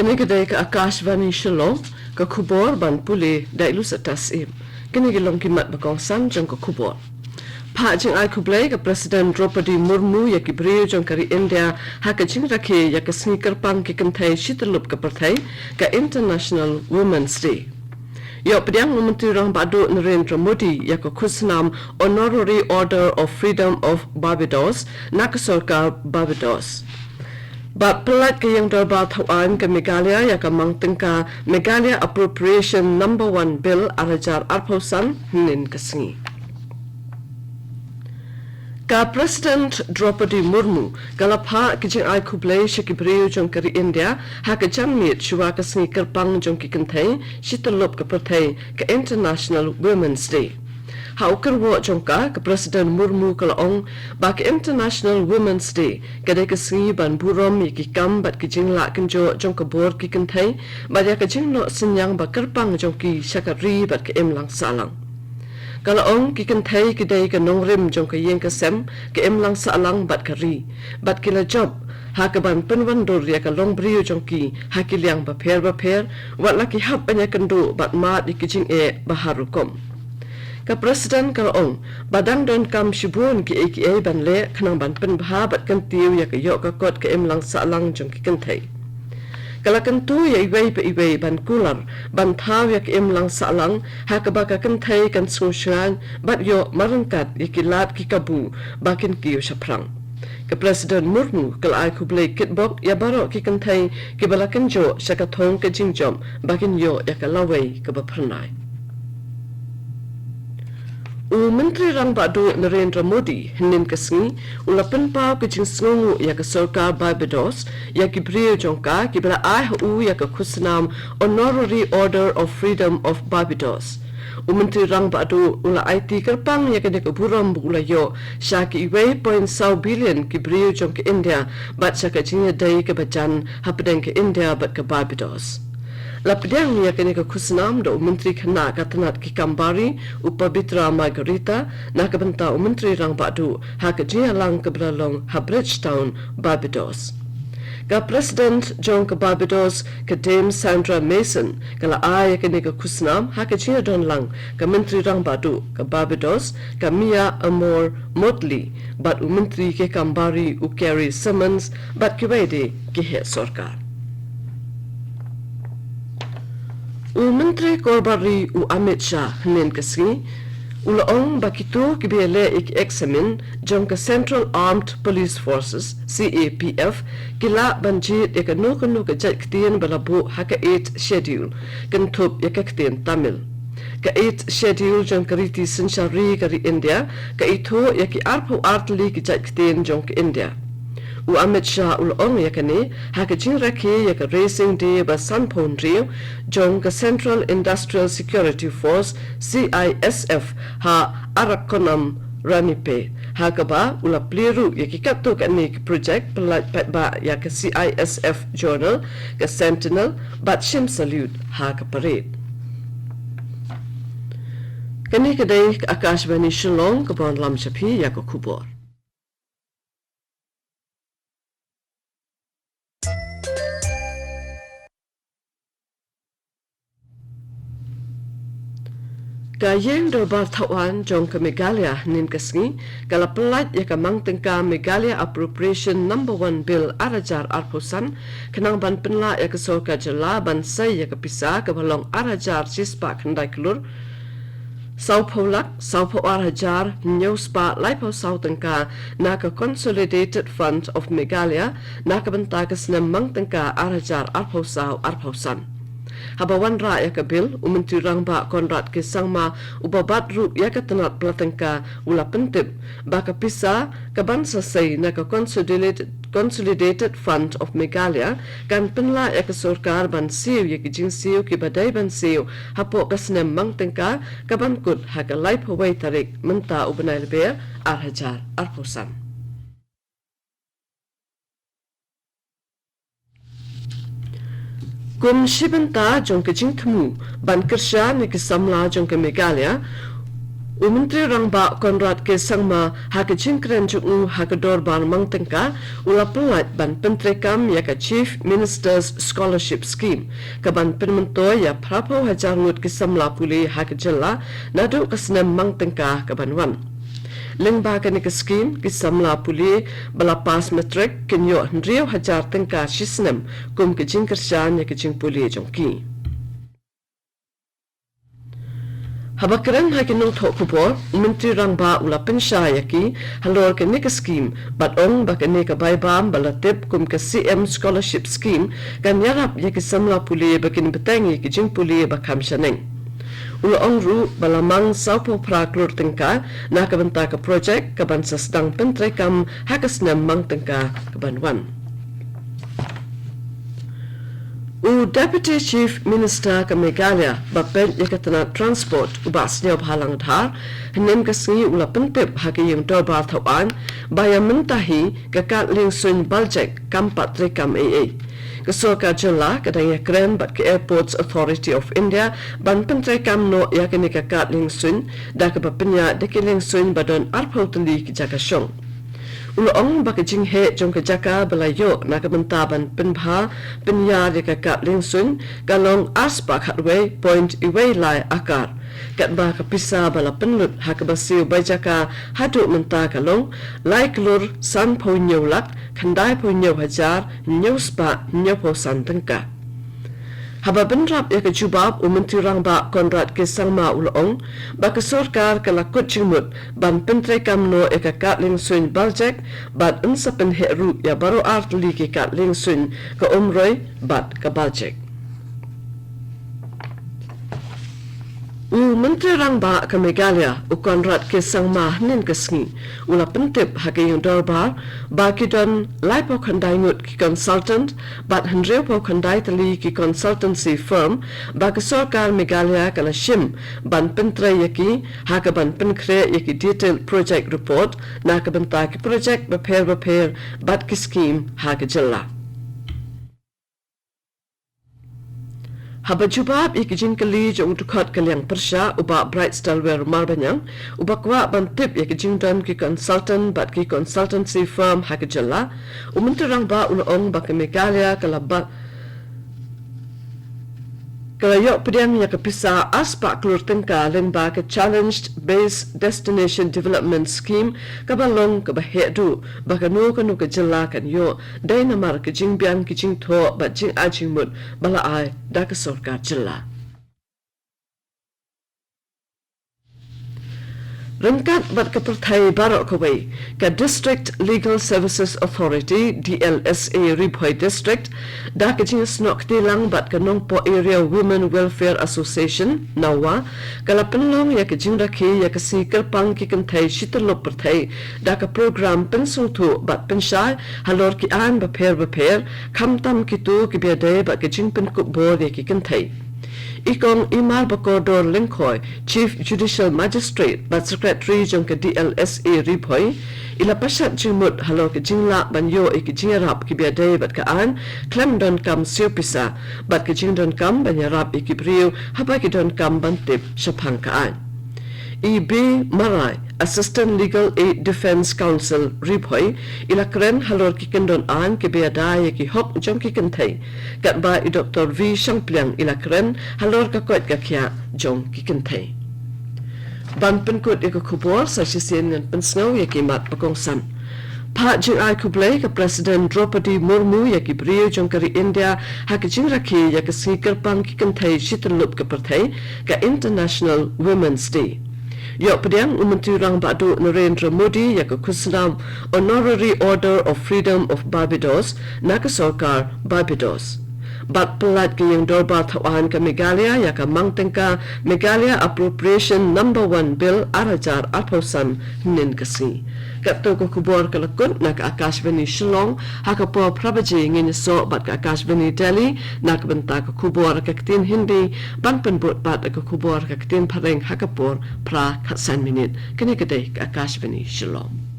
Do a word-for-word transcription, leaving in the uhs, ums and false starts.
Kane ka dei ka Akashvani Shillong, ka khubor ban pule da i Lusatas Im. Kine ki long ki mat ba kongsan jong ka khubor. Phah jingai khublei ka President Draupadi Murmu ïa ki briew jong ka ri India ha ka jingrakhe ïa ka sngi kyrpang ki kynthei shityllup ka pyrthei, ka International Women's Day. Ïoh pdiang u Myntri Rangbah Duh Narendra Modi ïa ka khusnam Honorary Order of Freedom of Barbados na ka sorkar Barbados. Bad pyllait ka ïing dorbar thaw aiñ ka Meghalaya ïa ka mang tyngka Meghalaya Appropriation Number One Bill ar hajar arphew san hynnin ka sngi. Ka President Draupadi Murmu ka la phah ki jingai khublei sha ki briew jong ka ri India ha ka janmiet shuwa ka sngi kyrpang jong ki kynthei shityllup ka pyrthei, ka International Women's Day. Ha u kyrwoh jong ka, ka President Murmu ka la ong ba ka International Women's Day ka dei ka sngi ban burom ïa ki kam bad ki jinglah kynjoh jong ka bor ki kynthei bad ïa ka jingnoh synñiang ba kyrpang jong ki sha ka ri bad ka imlang sahlang. Ka la ong ki kynthei ki dei ka nongrim jong ka ïing ka sem, ka imlang sahlang bad ka ri. Bad ki la jop ha ka ban pynwandur ïa ka longbriew jong ki ha ki liang bapher bapher, wat la ki hap ban ïakynduh bad mad ïa ki jingeh ba har rukom. Ka President ka la ong ba dang donkam shibun kiei kiei ban leh khnang ban pynbha bad kyntiew ïa ka ïoh ka kot ka imlang sahlang jong ki kynthei. Ka la kyntu ïa iwei pa iwei ban kular ban thaw ïa ka imlang sahlang ha kaba ka kynthei kan sngewshngaiñ bad ïoh marryngkat ïa ki lad ki kabu ba kin kiew shaphrang. Ka President Murmu ka la ai khublei kitbok ïa baroh ki kynthei kiba la kynjoh sha ka thong ka jingjop ba kin ïoh ïa ka lawei kaba phyrnai. U Myntri Rangbah Duh Narendra Modi hynnin ka sngi u la pynpaw ka jingsngewnguh ïa ka sorkar Barbados ïa ki briew jong ka kiba la ai ha u ïa ka khusnam Honorary Order of Freedom of Barbados. U Myntri Rangbah Duh u la aiti kyrpang ïa kane ka burom ba u la ïoh sha ki wei point saw billion ki briew jong ka India bad sha ka jingïadei kaba jan hapdeng ka India bad ka Barbados. La pdiang ïa kane ka khusnam da u Myntri Khynnah ka tnat ki kam bari, u Pabitra Margherita, na ka bynta u Myntri Rangbah Duh ha ka jingïalang kaba la long ha Bridgetown, Barbados. Ka President jong ka Barbados, ka Dame Sandra Mason, ka la ai ïa kane ka khusnam ha ka jingïadon lang ka Myntri Rangbah Duh ka Barbados, ka Mia Amor Motley, bad u Myntri ki kam bari u Carrie Symonds bad kiwei de ki heh sorkar. U Myntri Korbari u Amit Shah hynnin ka sngi u la ong ba kito kiba ïaleh ïa ki eksamin jong ka Central Armed Police Forces, C A P F, ki lah ban jied ïa kano kano ka jait ktien ba la buh ha ka Eighth Schedule, kynthup ïa ka ktien Tamil. Ka Eighth Schedule jong ka riti synshar ri ka ri India ka ithuh ïa ki arphew ar tylli ki jait ktien jong ka India. U Amit Shah u la ong ïa kane ha ka jingrakhe ïa ka Raising Day ba sanphew hynriew jong ka Central Industrial Security Force, C I S F, ha Arakkonam, Ranipet, ha kaba u la plie ruh ïa ki katto katne ki projek pyllait paidbah ïa ka C I S F Journal, ka Sentinel bad shim salute ha ka parade. Kane ka dei ka Akashvani Shillong kaba wanlam sha phi ïa ka khubor. Ka Ïing Dorbar Thawaiñ jong ka Meghalaya hynnin ka sngi ka la pyllait ïa ka mang tyngka Meghalaya Appropriation Number One Bill ar hajar arphew san, khnang ban pynlah ïa ka sorkar jylla ban sei ïa ka pisa kaba long ar hajar shispah khyndai klur sawphew lak sawphew ar hajar hynñiew spah laiphew saw tyngka na ka Consolidated Fund of Meghalaya na ka bynta ka snem mang tyngka ar hajar arphew saw arphew san. Haba wanrah ïa ka bill, u Myntri Rangbah Conrad K Sangma uba bat ruh ïa ka tnat pla tyngka u la pyntip ba ka pisa kaban sa sei na ka Consolidated, Consolidated Fund of Meghalaya kan pynlah ïa ka sorkar ban siew ïa ki jingsiew kiba dei ban siew hapoh ka snem mang tyngka kaban kut ha ka laiphew wei tarik mynta u bnai Lber ar hajar arphew san. Kum shi bynta jong ka jingthmu ban kyrshan ïa ki samla jong ka Meghalaya, U Myntri Rangbah Conrad K Sangma ha ka jingkren jong u ha ka dorbar mang tyngka, u la pyllait ban pyntreikam ïa ka Chief Minister's Scholarship Scheme, ka ban pynmyntoi ïa phra phew hajar ngut ki samla pule ha ka jylla, naduh ka snem mang tyngka ka ban wan. Lyngba kane ka skim, ki samla pule ba la pass matric kin ïoh hynriew hajar tyngka shi snem kum ka jingkyrshan ïa ka jingpule jong ki. Haba kren ha ki nongthoh khubor, u Myntri Rangbah u la pynshai ïa ki halor kane ka skim, bad ong ba kane ka bai bam ba la tip kum ka C M Scholarship Scheme kan ïarap ïa ki samla pule ba kin bteng ïa ki jingpule ba kham shaneng. U la ong ruh ba la mang saw phew phra klur tyngka na ka bynta ka projek ka ban sa sdang pyntreikam ha ka snem mang tyngka ka ban wan. U Deputy Chief Minister ka Meghalaya ba peit ïa ka tnat Transport, u Bah Sniawbhalang Dhar, hynnin ka sngi u la pyntip ha ka ïing dorbar thaw aiñ ba ïa mynta hi ka kad liengsuiñ Baljek kam pat treikam ei ei. Ka sorkar jylla ka dang ïakren bad ka Airports Authority of India ban pyntreikam noh ïa kane ka kad liengsuiñ, da kaba pynïaid da ki liengsuiñ ba don arphew tylli ki jaka shong. U la ong ba ka jingheh jong ka jaka ba la ïoh na ka bynta ban pynbha pynïar ïa ka kad liengsuiñ ka long arspah khatwei point iwei lai akar. Katba ka pisa ba la pynlut ha kaba siew bai jaka haduh mynta ka long lai klur sanphew hynñiew lak khyndai phew hynñiew hajar hynñiew spah hynñiew phew san tyngka. Haba bynrap ïa ka jubab, u Myntri Rangbah Conrad K Sangma u la ong ba ka sorkar ka la kut jingmut ban pyntreikam noh ïa ka kad liengsuiñ Baljek, bad yn sa pynheh ruh ïa baroh ar tylli ki kad liengsuiñ, ka Umroi bad ka Baljek. U Myntri Rangbah ka Meghalaya, u Conrad K Sangma, hynnin ka sngi u la pyntip ha ka ïing dorbar ba ki don laiphew khyndai ngut ki consultant bad hynriewphew khyndai tylli ki consultancy firm ba ka sorkar Meghalaya ka la shim ban pyntrei ïa ki, ha ka ban pynkhreh ïa ki detailed project report na ka bynta ki project bapher bapher bad ki skim ha ka jylla. Haba jubab ïa ki jingkylli jong u dkhot ka liang pyrshah, u Bah Brightstarwell Marbaniang, uba kwah ban tip ïa ki jingdon ki consultant bad ki consultancy firm ha ka jylla, u Myntri Rangbah u la ong ba ka Meghalaya ka la ba ka la ïoh pdiang ïa ka pisa arspah klur tyngka lyngba ka Challenge Based Destination Development Scheme, kaba long kaba heh duh ba kano kano ka jylla kan ïoh, dei namar ka jingbiang ki jingthoh bad jingai jingmut ba la ai da ka sorkar jylla. Ryngkat bad ka pyrthei baroh kawei, ka District Legal Services Authority, D L S A, Ri Bhoi District, da ka jingsnoh kti lang bad ka Nongpoh Area Women Welfare Association, NAWWA, ka la pynlong ïa ka jingrakhe ïa ka sngi kyrpang ki kynthei shi tyllup pyrthei da ka program pynsngewthuh bad pynshai halor ki aiñ bapher bapher, khamtam kito kiba ïadei bad ka jingpynkup bor ïa ki kynthei. I Kong Imarbakordor Lyngkhoi, Chief Judicial Magistrate bad Secretary jong ka D L S A Ri Bhoi, i la pashat jingmut halor ka jinglah ban ïoh ïa ki jingïarap kiba ïadei bad ka aiñ khlem donkam siew pisa, bad ka jingdonkam ban ïarap ïa ki briew haba ki donkam ban tip shaphang ka aiñ. I B Marai, Assistant Legal Aid Defence Counsel Ri Bhoi, i la kren halor ki kyndon aiñ kiba ïada ïa ki hok jong ki kynthei, katba i Doktor V Shangpliang i la kren halor ka koit ka khiah jong ki kynthei. Ban pynkut ïa ka khubor, sa shisien ngan pynsngew ïa ki mat ba kongsan. Phah jingai khublei ka President Droupadi Murmu ïa ki briew jong ka ri India ha ka jingrakhe ïa ka sngi kyrpang ki kynthei shi tyllup ka pyrthei, ka International Women's Day. Ïoh pdiang u Myntri Rangbah Duh Narendra Modi ïa ka khusnam Honorary Order of Freedom of Barbados na ka sorkar Barbados. Bad pyllait ka ïing dorbar thaw aiñ ka Meghalaya ïa ka mang tyngka Meghalaya Appropriation Number One Bill ar hajar arphew san hynnin ka sngi. Katto ka khubor ka la kut na ka Akashvani Shillong, ha ka por phra baje ngin ïasoh bad ka Akashvani Delhi na ka bynta ka khubor ka ktien Hindi, ban pynbud pat ka khubor ka ktien Phareng ha ka por phra khatsan minit. Kane ka dei ka Akashvani Shillong.